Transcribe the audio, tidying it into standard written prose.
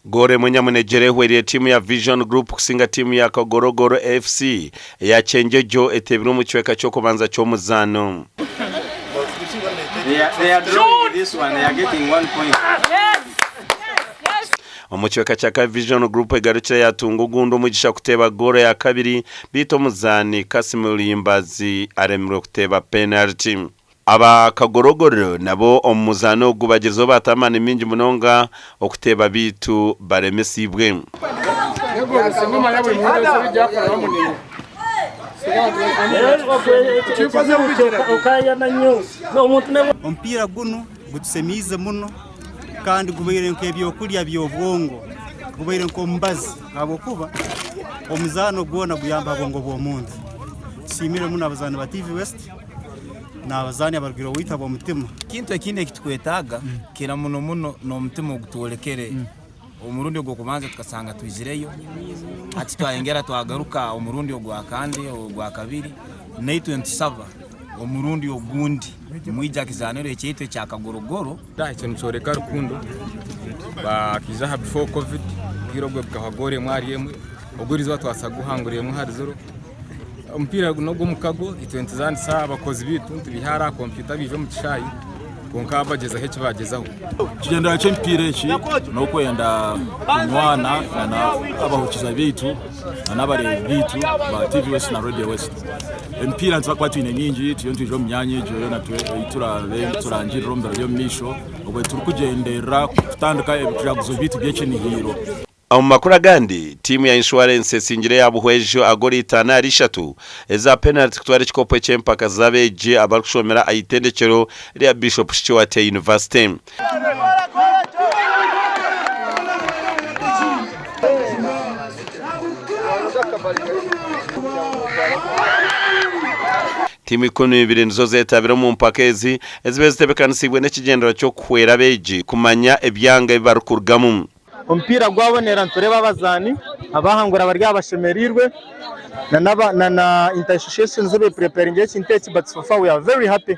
Goolo emwe nyamunegyere ehwereire tiimu ya Vision Group kusinga tiimu ya Kagorogoro FC eya Kyenjojo eteebirwe omu kicweka ky'okubanza ky'omuzaano. Omu kicweka kya kabiri Vision Group egarukire yatunga ogundi omugisha kuteeba goolo ya kabiri beitu omuzaani Kassim Luyimbazi aremirwe kuteeba penaliti. Aba Kagorogoro nabo omu muzaano ogu bagirizeho baata amaani maingi munonga okuteeba beitu baremesiibwe. Omupiira gunu gutusemiize muno kandi gubaire nk'ebyokurya by'obwongo, gubaire nk'omubazi ahabw'okuba omuzaano gwona guyamba ha bwongo bw'omuntu. Tusiimire muno abazaani ba TV West. N'abazaani abarugire owaitu ab'omutima. Ekintu ekindi eki tukwetaaga kira muno muno n'omutima ogutwolekere. Omurundi ogw'okubanza tukasanga twizireyo, hati twayongera twagaruka omurundi ogwakandi, ogwakabiri, naitwe nitusaba omurundi ogundi mwije aha kizaaniro ekyaitu ekya Kagorogoro. Ekyo nikyoreka rukundo bakaija aha before covid obwire obwo bukahwa goolo emwe ahari emwe ogu erizooba twabaasa kuguhangura emwe ahari ziro. Omupiira guno ogw'omukago itwe nituzaanisa abakozi baitu nitubiiha ahari aha kompyuta baija omu kishaayi kwonka bagyezaho eki bagyezaho. Ekigyendererwa ky'emipiira eki n'okwenda kunywana n'abahukiza baitu n'abareebi baitu ba TV West na Radio West. Emipiira nituba kuba twine mingi turiyo nitwija omu myanya egyo yoona ei turaabe niturangirira omu biro by'omu maisho obwo turikugyenderera kutandika ebiraguzo byaitu by'ekinihiiro. Omu makuru agandi, tiimu ya Inshuwarensi esingire eya Buhweju agoolo itaano ahari ishatu eza penariti kutwara ekikopo eky'empaka z'abeegi abarikushomera aha itendekyero rya Bishop Stuart University. Tiimu 12 nizo zeetabire omu mpaka ezi ezibaire zitebeekanisiibwe n'ekigyendererwa ky'okuhwera abeegi kumanya ebyanga ebi barikurugamu. Omupiira gwabonera nitureeba abazaani abahangura bari aha bashemereirwe na inter associations ebepureparingire ekintu eki but so far we are very happy.